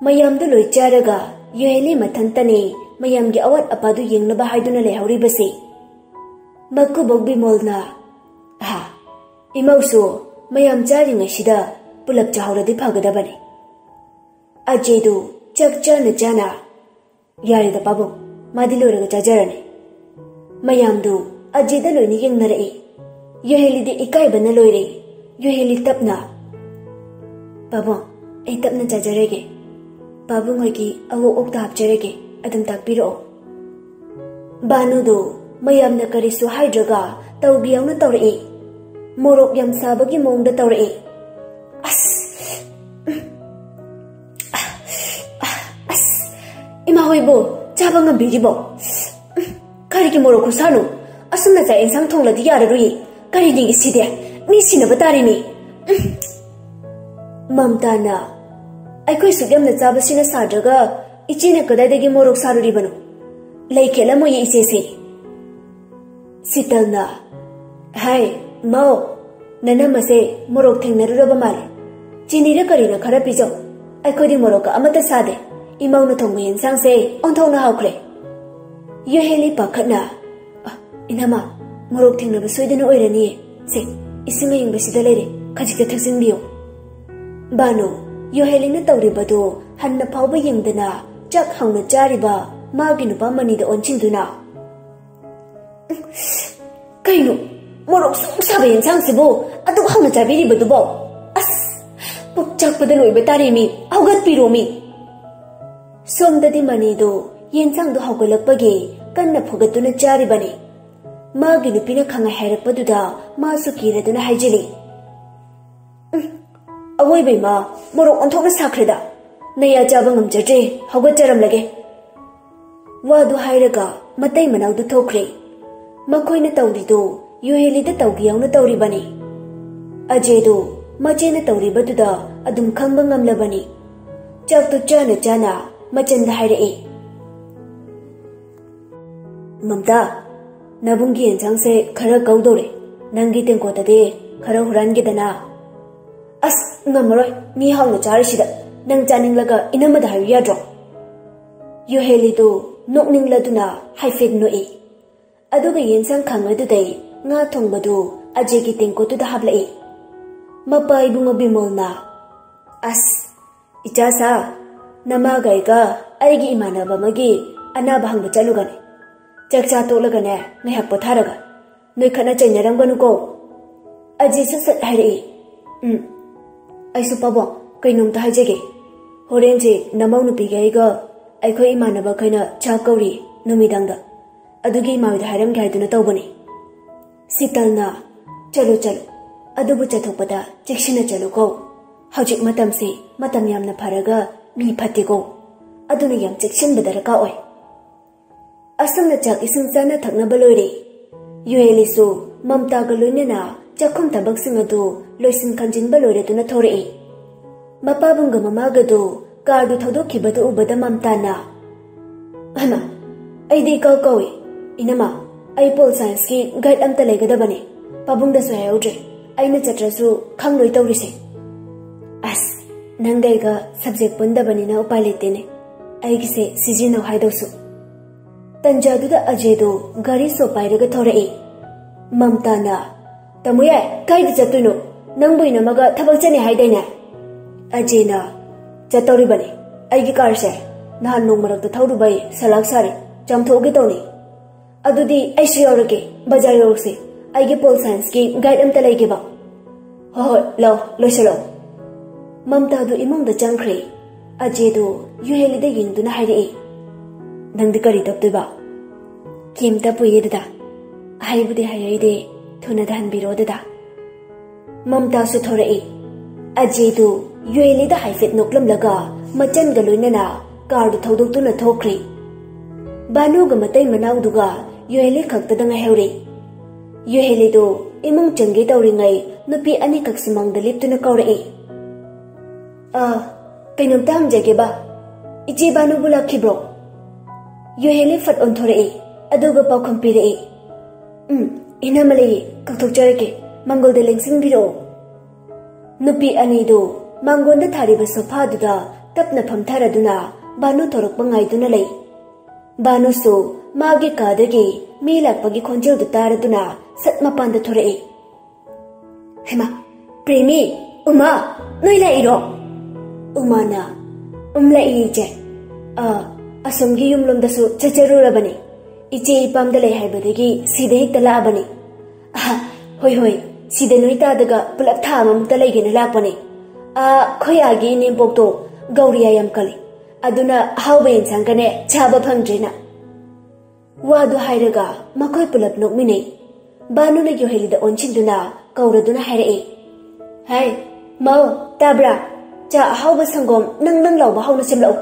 ꯃꯌꯥꯝꯗꯨ ꯂꯣꯏ ꯆꯥꯔꯒ ꯌꯨꯍꯦꯂꯤ ꯃꯊꯟꯇꯅꯤ ꯃꯌꯥꯝꯒꯤ ꯑꯋꯥꯠ ꯑꯄꯥꯗꯨ ꯌꯦꯡꯅꯕ ꯍꯥꯏꯗꯨꯅ ꯂꯩꯍꯧꯔꯤꯕꯁꯤ꯫ ꯃꯀꯨꯕꯣꯛ ꯕꯤꯃꯣꯜꯅ, "ꯑꯍꯥ, ꯏꯃꯧꯁꯨ ꯃꯌꯥꯝ ꯆꯥꯔꯤꯉꯩꯁꯤꯗ ꯄꯨꯂꯞ ꯆꯥꯍꯧꯔꯗꯤ ꯐꯒꯗꯕꯅꯤ꯫ ꯑꯖꯦꯗꯨ ꯆꯥꯛ ꯆꯥꯅ ꯆꯥꯅ"꯫ "ꯌꯥꯔꯦꯗ ꯄꯥꯕꯨꯡ, ꯃꯥꯗꯤ ꯂꯣꯏꯔꯒ ꯆꯥꯖꯔꯅꯤ"꯫ ꯃꯌꯥꯝꯗꯨ ꯑꯖꯦꯗ ꯂꯣꯏꯅ ꯌꯦꯡꯅꯔꯛꯏ꯫ ꯌꯨꯍꯦꯂꯤꯗꯤ ꯏꯀꯥꯏꯕꯅ ꯂꯣꯏꯔꯦ꯫ ꯌꯨꯍꯦꯂꯤ ꯇꯞꯅ, "ꯄꯥꯕꯨꯡ, ꯑꯩ ꯇꯞꯅ ꯆꯥꯖꯔꯒꯦ꯫ ꯄꯥꯕꯨꯡ ꯍꯣꯏꯒꯤ ꯑꯋꯣꯛ ꯑꯣꯛꯇ ꯍꯥꯞꯆꯔꯒꯦ, ꯑꯗꯨꯝ ꯇꯥꯛꯄꯤꯔꯛꯑꯣ"꯫ ꯕꯥꯅꯨꯗꯨ ꯃꯌꯥꯝꯅ ꯀꯔꯤꯁꯨ ꯍꯥꯏꯗ꯭ꯔꯒ ꯇꯧꯒꯦ ꯌꯥꯎꯅ ꯇꯧꯔꯛꯏ꯫ ꯃꯣꯔꯣꯛ ꯌꯥꯝ ꯁꯥꯕꯒꯤ ꯃꯑꯣꯡꯗ ꯇꯧꯔꯛꯏ꯫ "ꯑꯁ! ꯎꯝ꯫ ꯑ, ꯑ, ꯑꯁ! ꯏꯃꯥ ꯍꯣꯏꯕꯨ ꯆꯥꯕ ꯉꯝꯕꯤꯔꯤꯕꯣ? ꯎꯝ, ꯀꯔꯤꯒꯤ ꯃꯣꯔꯣꯛ ꯈꯨꯁꯥꯅꯣ? ꯑꯁꯨꯝꯅ ꯆꯥꯛ ꯏꯟꯁꯥꯡ ꯊꯣꯡꯂꯗꯤ ꯌꯥꯔꯔꯣꯏꯌꯦ꯫ ꯀꯔꯤꯅꯤ ꯁꯤꯗꯤ? ꯃꯤ ꯁꯤꯅꯕ ꯇꯥꯔꯦꯅꯦ"꯫ ꯎꯝ꯫ ꯃꯝꯇꯥꯅ, "ꯑꯩꯈꯣꯏ ꯁꯨꯛ ꯌꯥꯝꯅ ꯆꯥꯕꯁꯤꯅ ꯁꯥꯗ꯭ꯔꯒ ꯏꯆꯦꯅ ꯀꯗꯥꯏꯗꯒꯤ ꯃꯣꯔꯣꯛ ꯁꯥꯔꯨꯔꯤꯕꯅꯣ? ꯂꯩ ꯈꯦꯠꯂꯝꯃꯣꯏꯌꯦ ꯏꯆꯦꯁꯦ"꯫ ꯁꯤꯇꯜꯅ, "ꯍꯥꯏ, ꯃꯧ, ꯅꯅꯝꯃꯁꯦ ꯃꯣꯔꯣꯛ ꯊꯦꯡꯅꯔꯨꯔꯕ ꯃꯥꯜꯂꯦ꯫ ꯆꯤꯅꯤꯔ ꯀꯔꯤꯔ ꯈꯔ ꯄꯤꯖꯧ"꯫ ꯑꯩꯈꯣꯏꯗꯤ ꯃꯣꯔꯣꯛꯀ ꯑꯃꯠꯇ ꯁꯥꯗꯦ꯫ ꯏꯃꯧꯅ ꯊꯣꯡꯕ ꯌꯦꯟꯁꯥꯡꯁꯦ ꯑꯣꯟꯊꯣꯛꯅ ꯍꯥꯎꯈ꯭ꯔꯦ꯫ ꯌꯨꯍꯦꯂꯤ ꯄꯥꯈꯠꯅ, "ꯑ, ꯏꯅꯝꯃ, ꯃꯣꯔꯣꯛ ꯊꯦꯡꯅꯕ ꯁꯣꯏꯗꯅ ꯑꯣꯏꯔꯅꯤꯌꯦ꯫ ꯁꯦ, ꯏꯁꯤꯡ ꯑꯏꯪꯕꯁꯤꯗ ꯂꯩꯔꯦ, ꯈꯖꯤꯛꯇ ꯊꯛꯆꯤꯟꯕꯤꯌꯨ꯫" ꯕꯥꯅꯨ, ꯌꯨꯍꯦꯂꯤꯅ ꯇꯧꯔꯤꯕꯗꯨ ꯍꯟꯅ ꯐꯥꯎꯕ ꯌꯦꯡꯗꯅ ꯆꯥꯛ ꯍꯥꯎꯅ ꯆꯥꯔꯤꯕ ꯃꯥꯒꯤ ꯅꯨꯄꯥ ꯃꯅꯤꯗ ꯑꯣꯟꯁꯤꯟꯗꯨꯅ, "ꯀꯩꯅꯣ, ꯃꯣꯔꯣꯛ ꯁꯨꯛ ꯁꯥꯕ ꯌꯦꯟꯁꯥꯡꯁꯤꯕꯨ ꯑꯗꯨꯛ ꯍꯥꯎꯅ ꯆꯥꯕꯤꯔꯤꯕꯗꯨꯕꯣ? ꯑꯁ, ꯄꯨꯛ ꯆꯥꯛꯄꯗ ꯂꯣꯏꯕ ꯇꯥꯔꯦ ꯃꯤ, ꯍꯧꯒꯠꯄꯤꯔꯣ ꯃꯤ꯫" ꯁꯣꯝꯗꯗꯤ ꯃꯅꯤꯗꯨ ꯌꯦꯟꯁꯥꯡꯗꯨ ꯍꯧꯒꯠꯂꯛꯄꯒꯤ ꯀꯟꯅ ꯐꯨꯒꯠꯇꯨꯅ ꯆꯥꯔꯤꯕꯅꯤ꯫ ꯃꯥꯒꯤ ꯅꯨꯄꯤꯅ ꯈꯪꯉꯦ ꯍꯥꯏꯔꯛꯄꯗꯨꯗ ꯃꯥꯁꯨ ꯀꯤꯔꯗꯨꯅ ꯍꯥꯏꯖꯤꯜꯂꯤ, "ꯎꯝ, ꯑꯋꯣꯏꯕ ꯏꯃꯥ, ꯃꯣꯔꯣꯛ ꯑꯣꯟꯊꯣꯛꯅ ꯁꯥꯈ꯭ꯔꯦꯗ꯫ ꯅꯌꯥ ꯆꯥꯕ ꯉꯝꯖꯗ꯭ꯔꯦ, ꯍꯧꯒꯠꯆꯔꯝꯂꯒꯦ꯫" ꯋꯥꯗꯨ ꯍꯥꯏꯔꯒ ꯃꯇꯩ ꯃꯅꯥꯎꯗꯨ ꯊꯣꯛꯈ꯭ꯔꯦ꯫ ꯃꯈꯣꯏꯅ ꯇꯧꯔꯤꯗꯨ ꯌꯨꯍꯦꯂꯤꯗ ꯇꯧꯒꯦ ꯌꯥꯎꯅ ꯇꯧꯔꯤꯕꯅꯤ꯫ ꯑꯖꯦꯗꯨ ꯃꯆꯦꯅ ꯇꯧꯔꯤꯕꯗꯨꯗ ꯑꯗꯨꯝ ꯈꯪꯕ ꯉꯝꯂꯕꯅꯤ꯫ ꯆꯥꯛꯇꯨ ꯆꯥꯅ ꯆꯥꯅ ꯃꯆꯟꯗ ꯍꯥꯏꯔꯛꯏ, "ꯃꯝꯇꯥ, ꯅꯕꯨꯡꯒꯤ ꯌꯦꯟꯁꯥꯡꯁꯦ ꯈꯔ ꯀꯧꯗꯧꯔꯦ꯫ ꯅꯪꯒꯤ ꯇꯦꯡꯀꯣꯠꯇꯗꯤ ꯈꯔ ꯍꯨꯔꯥꯟꯒꯦꯗꯅ꯫" "ꯑꯁ, ꯉꯝꯃꯔꯣꯏ, ꯃꯤ ꯍꯥꯎꯅ ꯆꯥꯔꯤꯁꯤꯗ꯫ ꯅꯪ ꯆꯥꯅꯤꯡꯂꯒ ꯏꯅꯝꯃꯗ ꯍꯥꯏꯌꯨ ꯌꯥꯗ꯭ꯔꯣ?" ꯌꯨꯍꯦꯂꯤꯗꯨ ꯅꯣꯛꯅꯤꯡꯂꯗꯨꯅ ꯍꯥꯏꯐꯦꯠ ꯅꯣꯛꯏ꯫ ꯑꯗꯨꯒ ꯌꯦꯟꯁꯥꯡ ꯈꯥꯡ ꯑꯗꯨꯗꯩ ꯉꯥ ꯊꯣꯡꯕꯗꯨ ꯑꯖꯦꯒꯤ ꯇꯦꯡꯀꯣꯠꯇꯨꯗ ꯍꯥꯞꯂꯛꯏ꯫ ꯃꯄꯥ ꯏꯕꯨꯡꯉꯣ ꯕꯤꯃꯣꯜꯅ, "ꯑꯁ, ꯏꯆꯥ ꯁꯥ, ꯅꯃꯥꯒ ꯑꯩꯒ ꯑꯩꯒꯤ ꯏꯃꯥꯟꯅꯕ ꯑꯃꯒꯤ ꯑꯅꯥꯕ ꯍꯪꯕ ꯆꯠꯂꯨꯒꯅꯤ꯫ ꯆꯥꯛ ꯆꯥ ꯇꯣꯛꯂꯒꯅꯦ, ꯉꯥꯏꯍꯥꯛ ꯄꯣꯊꯥꯔꯒ꯫ ꯅꯣꯏ ꯈꯠꯅ ꯆꯩꯅꯔꯝꯒꯅꯨꯀꯣ꯫" ꯑꯖꯦ ꯁꯠ ꯁꯠ ꯍꯥꯏꯔꯛꯏ, "ꯎꯝ, ꯑꯩꯁꯨ ꯄꯥꯕꯣꯛ, ꯀꯩꯅꯣꯝꯇ ꯍꯥꯏꯖꯒꯦ꯫ ꯍꯣꯔꯦꯟꯁꯦ ꯅꯃꯧ ꯅꯨꯄꯤꯒ ꯑꯩꯒ ꯑꯩꯈꯣꯏ ꯏꯃꯥꯟꯅꯕꯈꯩꯅ ꯆꯥꯛ ꯀꯧꯔꯤ ꯅꯨꯃꯤꯗꯥꯡꯗ꯫ ꯑꯗꯨꯒꯤ ꯏꯃꯥ ꯍꯣꯏꯗ ꯍꯥꯏꯔꯝꯒꯦ ꯍꯥꯏꯗꯨꯅ ꯇꯧꯕꯅꯤ꯫" ꯁꯤꯇꯜꯅ, "ꯆꯠꯂꯨ, ꯆꯠꯂꯨ꯫ ꯑꯗꯨꯕꯨ ꯆꯠꯊꯣꯛꯄꯗ ꯆꯦꯛꯁꯤꯟꯅ ꯆꯠꯂꯨꯀꯣ꯫ ꯍꯧꯖꯤꯛ ꯃꯇꯝꯁꯤ ꯃꯇꯝ ꯌꯥꯝꯅ ꯐꯔꯒ ꯃꯤ ꯐꯠꯇꯦꯀꯣ꯫ ꯑꯗꯨꯅ ꯌꯥꯝ ꯆꯦꯛꯁꯤꯟꯕ ꯗꯔꯀꯥꯔ ꯑꯣꯏ꯫" ꯑꯁꯨꯝꯅ ꯆꯥꯛ ꯏꯁꯤꯡ ꯆꯥꯅ ꯊꯛꯅꯕ ꯂꯣꯏꯔꯦ꯫ ꯌꯨꯍꯦꯂꯤꯁꯨ ꯃꯝꯇꯥꯒ ꯂꯣꯏꯅꯅ ꯆꯥꯛꯈꯨꯝ ꯊꯕꯛꯁꯤꯡ ꯑꯗꯨ ꯂꯣꯏꯁꯤꯟ ꯈꯟꯖꯤꯟꯕ ꯂꯣꯏꯔꯗꯨꯅ ꯊꯣꯔꯛꯏ꯫ ꯃꯄꯥꯕꯨꯡꯒ ꯃꯃꯥꯒꯗꯨ ꯀꯥꯔꯗꯨ ꯊꯧꯗꯣꯛꯈꯤꯕꯗꯨ ꯎꯕꯗ ꯃꯝꯇꯥꯅ, "ꯍꯩꯃꯥ, ꯑꯩꯗꯤ ꯏꯀꯥꯎ ꯀꯥꯎꯏ꯫ ꯏꯅꯝꯃ, ꯑꯩ ꯄꯣꯜ ꯁꯥꯏꯟꯁꯀꯤ ꯒꯥꯏꯗ ꯑꯝꯇ ꯂꯩꯒꯗꯕꯅꯦ꯫ ꯄꯥꯕꯨꯡꯗꯁꯨ ꯍꯥꯏꯍꯧꯗ꯭ꯔꯦ꯫ ꯑꯩꯅ ꯆꯠꯇ꯭ꯔꯁꯨ ꯈꯪꯂꯣꯏ ꯇꯧꯔꯤꯁꯦ꯫" "ꯑꯁ, ꯅꯪꯒ ꯑꯩꯒ ꯁꯕꯖꯦꯛ ꯄꯨꯟꯗꯕꯅꯤꯅ ꯎꯄꯥꯏ ꯂꯩꯇꯦꯅꯦ, ꯑꯩꯒꯤꯁꯦ ꯁꯤꯖꯤꯟꯅꯧ ꯍꯥꯏꯗꯧꯁꯨ꯫ ꯇꯟꯖꯥꯗꯨꯗ ꯑꯖꯦꯗꯣ ꯒꯥꯔꯤ ꯁꯣ ꯄꯥꯏꯔꯒ ꯊꯧꯔꯛꯏ꯫ ꯃꯝꯇꯥꯅ, "ꯇꯥꯃꯣ ꯌꯥꯏ, ꯀꯥꯏꯗ ꯆꯠꯇꯣꯏꯅꯣ? ꯅꯪꯕꯨ ꯏꯅꯝꯃꯒ ꯊꯕꯛ ꯆꯠꯅꯤ ꯍꯥꯏꯗꯥꯏꯅꯦ?" ꯑꯖꯦꯅ, "ꯆꯠꯇꯧꯔꯤꯕꯅꯦ, ꯑꯩꯒꯤ ꯀꯥꯔꯁꯦ ꯅꯍꯥꯟ ꯅꯣꯡ ꯃꯔꯛꯇ ꯊꯧꯔꯨꯕꯩ ꯁꯂꯥꯛ ꯁꯥꯔꯦ, ꯆꯥꯝꯊꯣꯛꯎꯒꯦ ꯇꯧꯅꯤ꯫ ꯑꯗꯨꯗꯤ ꯑꯩꯁꯨ ꯌꯥꯎꯔꯒꯦ, ꯕꯖꯥꯔ ꯌꯧꯔꯨꯁꯦ, ꯑꯩꯒꯤ ꯄꯣꯜ ꯁꯥꯏꯟꯁꯀꯤ ꯒꯥꯏꯗ ꯑꯝꯇ ꯂꯩꯒꯦꯕ꯫ ꯍꯣꯏ ꯍꯣꯏ, ꯂꯥꯎ, ꯂꯣꯏꯁꯤꯜꯂꯣ꯫" ꯃꯝꯇꯥꯗꯨ ꯏꯃꯨꯡꯗ ꯆꯪꯈ꯭ꯔꯦ꯫ ꯑꯖꯦꯗꯨ ꯌꯨꯍꯦꯂꯤꯗ ꯌꯦꯡꯗꯨꯅ ꯍꯥꯏꯔꯛꯏ, "ꯅꯪꯗꯤ ꯀꯔꯤ ꯇꯞꯇꯣꯏꯕ?" "ꯀꯩꯝ ꯇꯞꯄꯣꯏꯌꯦ ꯗꯗꯥ, ꯍꯥꯏꯕꯨꯗꯤ ꯍꯥꯏꯔꯛꯏꯗꯦ, ꯊꯨꯅ ꯇꯥꯍꯟꯕꯤꯔꯣ ꯗꯗꯥ꯫" ꯃꯝꯇꯥꯁꯨ ꯊꯣꯔꯛꯏ꯫ ꯑꯖꯦꯗꯨ ꯌꯨꯍꯦꯂꯤꯗ ꯍꯥꯏꯐꯦꯠ ꯅꯣꯛꯂꯝꯂꯒ ꯃꯆꯟꯒ ꯂꯣꯏꯅꯅ ꯀꯥꯔꯗꯨ ꯊꯧꯗꯣꯛꯇꯨꯅ ꯊꯣꯛꯈ꯭ꯔꯦ꯫ ꯕꯥꯅꯨꯒ ꯃꯇꯩ ꯃꯅꯥꯎꯗꯨꯒ ꯌꯨꯍꯦꯂꯤ ꯈꯛꯇꯗ ꯉꯥꯏꯍꯧꯔꯦ꯫ ꯌꯨꯍꯦꯂꯤꯗꯨ ꯏꯃꯨꯡ ꯆꯪꯒꯦ ꯇꯧꯔꯤꯉꯩ ꯅꯨꯄꯤ ꯑꯅꯤꯈꯛ ꯁꯨꯃꯥꯡꯗ ꯂꯦꯞꯇꯨꯅ ꯀꯧꯔꯛꯏ꯫ "ꯑ, ꯀꯩꯅꯣꯝꯇ ꯍꯪꯖꯒꯦꯕ, ꯏꯆꯦ ꯕꯥꯅꯨꯕꯨ ꯂꯥꯛꯈꯤꯕ꯭ꯔꯣ?" ꯌꯨꯍꯦꯂꯤ ꯐꯠ ꯑꯣꯟꯊꯣꯔꯛꯏ, ꯑꯗꯨꯒ ꯄꯥꯎꯈꯨꯝ ꯄꯤꯔꯛꯏ, "ꯎꯝ, ꯏꯅꯝꯃ ꯂꯩꯌꯦ, ꯀꯧꯊꯣꯛꯆꯔꯛꯀꯦ, ꯃꯥꯡꯒꯣꯜꯗ ꯂꯦꯡꯁꯤꯟꯕꯤꯔꯛꯑꯣ꯫" ꯅꯨꯄꯤ ꯑꯅꯤꯗꯨ ꯃꯥꯡꯒꯣꯟꯗ ꯊꯥꯔꯤꯕ ꯁꯣꯐꯥꯗꯨꯗ ꯇꯞꯅ ꯐꯝꯊꯔꯗꯨꯅ ꯕꯥꯅꯨ ꯊꯣꯔꯛꯄ ꯉꯥꯏꯗꯨꯅ ꯂꯩ꯫ ꯕꯥꯅꯨꯁꯨ ꯃꯥꯒꯤ ꯀꯥꯗꯒꯤ ꯃꯤ ꯂꯥꯛꯄꯒꯤ ꯈꯣꯟꯖꯦꯜꯗꯨ ꯇꯥꯔꯗꯨꯅ ꯁꯠ ꯃꯄꯥꯟꯗ ꯊꯣꯔꯛꯏ꯫ "ꯍꯩꯃꯥ, ꯄ꯭ꯔꯦꯃꯤ, ꯎꯃꯥ, ꯅꯣꯏ ꯂꯥꯛꯏꯔꯣ?" ꯎꯃꯥꯅ, "ꯎꯝ, ꯂꯥꯛꯏ ꯏꯆꯦ꯫ ꯑ, ꯑꯁꯣꯝꯒꯤ ꯌꯨꯝꯂꯣꯝꯗꯁꯨ ꯆꯠꯆꯔꯨꯔꯕꯅꯤ꯫ ꯏꯆꯦ ꯏꯄꯥꯝꯗ ꯂꯩ ꯍꯥꯏꯕꯗꯒꯤ ꯁꯤꯗ ꯍꯦꯛꯇ ꯂꯥꯛꯑꯕꯅꯤ꯫ ꯑꯍ, ꯍꯣꯏ ꯍꯣꯏ, ꯁꯤꯗ ꯅꯣꯏ ꯇꯥꯗꯒ ꯄꯨꯂꯞ ꯊꯥ ꯑꯃꯃꯨꯛꯇ ꯂꯩꯒꯦꯅ ꯂꯥꯛꯄꯅꯤ꯫ ꯑꯥ, ꯑꯩꯈꯣꯏ ꯑꯥꯒꯤ ꯏꯅꯦꯝꯄꯣꯛꯇꯣ ꯒꯧꯔꯤꯌꯥ ꯌꯥꯝ ꯀꯜꯂꯤ, ꯑꯗꯨꯅ ꯑꯍꯥꯎꯕ ꯌꯦꯟꯁꯥꯡꯒꯅꯦ ꯆꯥꯕ ꯐꯪꯗ꯭ꯔꯦꯅ꯫" ꯋꯥꯗꯨ ꯍꯥꯏꯔꯒ ꯃꯈꯣꯏ ꯄꯨꯂꯞ ꯅꯣꯛꯃꯤꯟꯅꯩ꯫ ꯕꯥꯅꯨꯅ ꯌꯨꯍꯦꯂꯤꯗ ꯑꯣꯟꯁꯤꯟꯗꯨꯅ ꯀꯧꯔꯗꯨꯅ ꯍꯥꯏꯔꯛꯏ, "ꯍꯥꯏ, ꯃꯧ, ꯇꯥꯕ꯭ꯔꯥ? ꯆꯥ ꯑꯍꯥꯎꯕ ꯁꯪꯒꯣꯝ ꯅꯪ ꯅꯪ ꯂꯥꯎꯕ ꯍꯧꯅ ꯁꯦꯝꯂꯛꯎ꯫"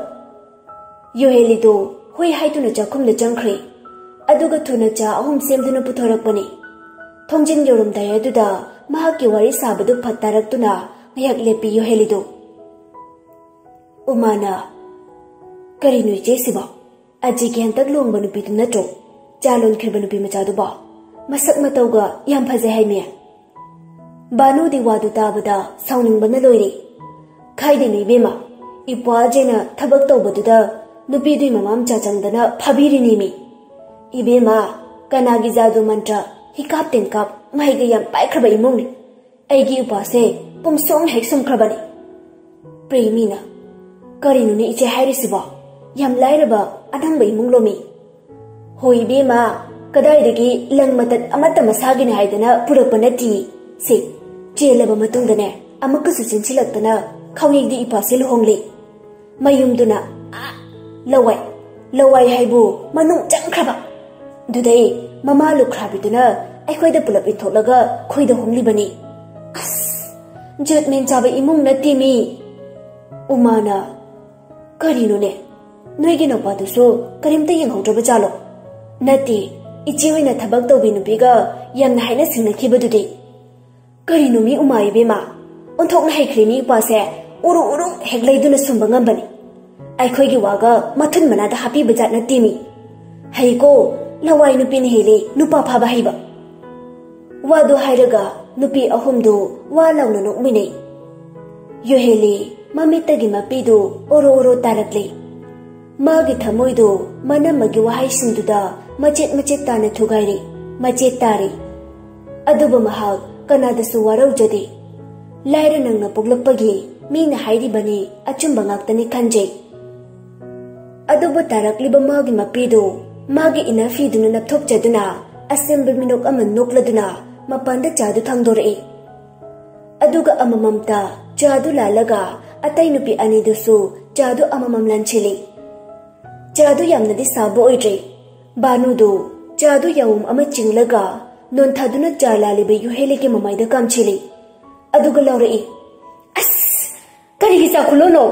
ꯌꯨꯍꯦꯂꯤꯗꯨ ꯍꯨꯏ ꯍꯥꯏꯗꯨꯅ ꯆꯥꯛꯈꯨꯝꯗ ꯆꯪꯈ꯭ꯔꯦ꯫ ꯑꯗꯨꯒ ꯊꯨꯅ ꯆꯥ ꯑꯍꯨꯝ ꯁꯦꯝꯗꯨꯅ ꯄꯨꯊꯣꯔꯛꯄꯅꯤ꯫ ꯊꯣꯡꯖꯤꯟ ꯌꯧꯔꯝꯗꯥꯏ ꯑꯗꯨꯗ ꯃꯍꯥꯛꯀꯤ ꯋꯥꯔꯤ ꯁꯥꯕꯗꯨ ꯐꯠ ꯇꯥꯔꯛꯇꯨꯅ ꯉꯥꯏꯍꯥꯛ ꯂꯦꯞꯄꯤ ꯌꯨꯍꯦꯂꯤꯗꯨ꯫ ꯎꯃꯥꯅ, "ꯀꯔꯤꯅꯣ ꯏꯆꯦꯁꯤꯕꯣ? ꯑꯖꯤꯒꯤ ꯍꯟꯇꯛ ꯂꯨꯍꯣꯡꯕ ꯅꯨꯄꯤꯗꯨ ꯅꯠꯇ꯭ꯔꯣ? ꯆꯥ ꯂꯣꯟꯈ꯭ꯔꯤꯕ ꯅꯨꯄꯤ ꯃꯆꯥꯗꯨꯕꯣ? ꯃꯁꯛ ꯃꯇꯧꯒ ꯌꯥꯝ ꯐꯖꯩ ꯍꯥꯏꯃꯤ꯫" ꯕꯥꯅꯨꯗꯤ ꯋꯥꯗꯨ ꯇꯥꯕꯗ ꯁꯥꯎꯅꯤꯡꯕꯅ ꯂꯣꯏꯔꯦ꯫ ꯈꯥꯏꯗꯦꯅꯦ ꯏꯕꯦꯝꯃ, ꯏꯄ꯭ꯋꯥꯖꯦꯅ ꯊꯕꯛ ꯇꯧꯕꯗꯨꯗ ꯅꯨꯄꯤꯗꯨꯒꯤ ꯃꯃꯥ ꯃꯆꯥ ꯆꯪꯗꯅ ꯐꯥꯕꯤꯔꯤꯅꯦꯃꯤ꯫ ꯏꯕꯦꯝꯃ, ꯀꯅꯥꯒꯤ ꯖꯥꯗꯨ ꯃꯟꯇ꯭ꯔ, ꯍꯤꯀꯥꯞ ꯇꯦꯟꯀꯥꯞ ꯃꯍꯩꯒ ꯌꯥꯝ ꯄꯥꯏꯈ꯭ꯔꯕ ꯏꯃꯨꯡꯅꯤ꯫ ꯑꯩꯒꯤ ꯏꯄ꯭ꯋꯥꯁꯦ ꯄꯨꯡꯁꯨꯝ ꯍꯦꯛ ꯁꯨꯝꯈ꯭ꯔꯕꯅꯤ꯫ ꯄ꯭ꯔꯦꯃꯤꯅ, "ꯀꯔꯤꯅꯣꯅꯦ ꯏꯆꯦ ꯍꯥꯏꯔꯤꯁꯤꯕꯣ? ꯌꯥꯝ ꯂꯥꯏꯔꯕ ꯑꯅꯪꯕ ꯏꯃꯨꯡꯂꯣꯃꯤ?" "ꯍꯣꯏ ꯏꯕꯦꯝꯃ, ꯀꯗꯥꯏꯗꯒꯤ ꯂꯪ ꯃꯇꯠ ꯑꯃꯠꯇ ꯃꯁꯥꯒꯤꯅꯤ ꯍꯥꯏꯗꯅ ꯄꯨꯔꯛꯄ ꯅꯠꯇꯤꯌꯦ꯫ ꯁꯦ, ꯆꯦꯜꯂꯕ ꯃꯇꯨꯡꯗꯅꯦ ꯑꯃꯨꯛꯀꯁꯨ ꯆꯦꯟꯁꯤꯜꯂꯛꯇꯅ ꯈꯥꯎꯅꯤꯡꯗꯤ ꯏꯄ꯭ꯋꯥꯁꯦ ꯂꯨꯍꯣꯡꯂꯦ꯫ ꯃꯌꯨꯝꯗꯨꯅ ꯑꯥ ꯂꯋꯥꯏ, ꯂꯋꯥꯏ ꯍꯥꯏꯕꯨ ꯃꯅꯨꯡ ꯆꯪꯈ꯭ꯔꯕ꯫ ꯑꯗꯨꯗꯩ ꯃꯃꯥ ꯂꯨꯈ꯭ꯔꯥꯕꯤꯗꯨꯅ ꯑꯩꯈꯣꯏꯗ ꯄꯨꯂꯞ ꯏꯟꯊꯣꯛꯂꯒ ꯈꯣꯏꯗ ꯍꯣꯡꯂꯤꯕꯅꯤ꯫ ꯑꯁ, ꯖꯨꯠ ꯃꯦꯟ ꯆꯥꯕ ꯏꯃꯨꯡ ꯅꯠꯇꯦꯃꯤ꯫" ꯎꯃꯥꯅ, "ꯀꯔꯤꯅꯣꯅꯦ? ꯅꯣꯏꯒꯤ ꯅꯨꯄꯥꯗꯨꯁꯨ ꯀꯔꯤꯝꯇ ꯌꯦꯡꯍꯧꯗ꯭ꯔꯕ ꯖꯥꯠꯂꯣ?" "ꯅꯠꯇꯦ, ꯏꯆꯦ ꯍꯣꯏꯅ ꯊꯕꯛ ꯇꯧꯕꯤ ꯅꯨꯄꯤꯒ ꯌꯥꯝꯅ ꯍꯥꯏꯅ ꯁꯤꯡꯅꯈꯤꯕꯗꯨꯗꯤ꯫" "ꯀꯔꯤꯅꯣ ꯃꯤ ꯎꯃꯥ ꯏꯕꯦꯝꯃ? ꯑꯣꯟꯊꯣꯛꯅ ꯍꯩꯈ꯭ꯔꯦ ꯃꯤ ꯏꯄꯥꯁꯦ꯫ ꯎꯔꯨ ꯎꯔꯨ ꯍꯦꯛ ꯂꯩꯗꯨꯅ ꯁꯨꯝꯕ ꯉꯝꯕꯅꯤ꯫ ꯑꯩꯈꯣꯏꯒꯤ ꯋꯥꯒ ꯃꯊꯨꯟ ꯃꯅꯥꯗ ꯍꯥꯞꯄꯤꯕ ꯖꯥꯠ ꯅꯠꯇꯦ ꯃꯤ꯫ ꯍꯩꯀꯣ, ꯂꯋꯥꯏ ꯅꯨꯄꯤꯅ ꯍꯦꯜꯂꯤ ꯅꯨꯄꯥ ꯐꯥꯕ ꯍꯩꯕ꯫" ꯋꯥꯗꯨ ꯍꯥꯏꯔꯒ ꯅꯨꯄꯤ ꯑꯍꯨꯝꯗꯨ ꯋꯥ ꯂꯥꯎꯅ ꯅꯣꯛꯃꯤꯟꯅꯩ꯫ ꯌꯨꯍꯦꯂꯤ ꯃꯃꯤꯠꯇꯒꯤ ꯃꯄꯤꯗꯨ ꯑꯣꯔꯣ ꯑꯣꯔꯣ ꯇꯥꯔꯛꯂꯤ꯫ ꯃꯥꯒꯤ ꯊꯃꯣꯏꯗꯨ ꯃꯅꯝꯃꯒꯤ ꯋꯥꯍꯩꯁꯤꯡꯗꯨꯗ ꯃꯆꯦꯠ ꯃꯆꯦꯠ ꯇꯥꯅ ꯊꯨꯒꯥꯏꯔꯤ, ꯃꯆꯦꯠ ꯇꯥꯔꯤ꯫ ꯑꯗꯨꯕꯨ ꯃꯍꯥꯛ ꯀꯅꯥꯗꯁꯨ ꯋꯥꯔꯧꯖꯗꯦ꯫ ꯂꯥꯏꯔ ꯅꯪꯅ ꯄꯣꯛꯂꯛꯄꯒꯤ ꯃꯤꯅ ꯍꯥꯏꯔꯤꯕꯅꯤ, ꯑꯆꯨꯝꯕ ꯉꯥꯛꯇꯅꯤ ꯈꯟꯖꯩ꯫ ꯑꯗꯨꯕꯨ ꯇꯥꯔꯛꯂꯤꯕ ꯃꯥꯒꯤ ꯃꯄꯤꯗꯨ ꯃꯥꯒꯤ ꯏꯅꯐꯤꯗꯨꯅ ꯅꯞꯊꯣꯛꯆꯗꯨꯅ ꯑꯁꯦꯝꯕ ꯃꯤꯅꯣꯛ ꯑꯃ ꯅꯣꯛꯂꯗꯨꯅ ꯃꯄꯥꯟꯗ ꯆꯥꯗꯨ ꯊꯥꯡꯗꯣꯔꯛꯏ꯫ ꯑꯗꯨꯒ ꯑꯃꯃꯝꯇ ꯆꯥꯗꯨ ꯂꯥꯜꯂꯒ ꯑꯇꯩ ꯅꯨꯄꯤ ꯑꯅꯤꯗꯨꯁꯨ ꯆꯥꯗꯨ ꯑꯃꯃꯝ ꯂꯥꯟꯁꯤꯜꯂꯤ꯫ ꯆꯥꯗꯨ ꯌꯥꯝꯅꯗꯤ ꯁꯥꯕ ꯑꯣꯏꯗ꯭ꯔꯤ꯫ ꯕꯥꯅꯨꯗꯨ ꯆꯥꯗꯨ ꯌꯥꯋꯨꯝ ꯑꯃ ꯆꯤꯡꯂꯒ ꯅꯣꯟꯊꯥꯗꯨꯅ ꯆꯥ ꯂꯥꯜꯂꯤꯕ ꯌꯨꯍꯦꯂꯤꯒꯤ ꯃꯃꯥꯏꯗ ꯀꯥꯝꯁꯤꯜꯂꯤ꯫ ꯑꯗꯨꯒ ꯂꯥꯎꯔꯛꯏ, "ꯑꯁ, ꯀꯔꯤꯒꯤ ꯆꯥ ꯈꯨꯂꯣꯅꯣ?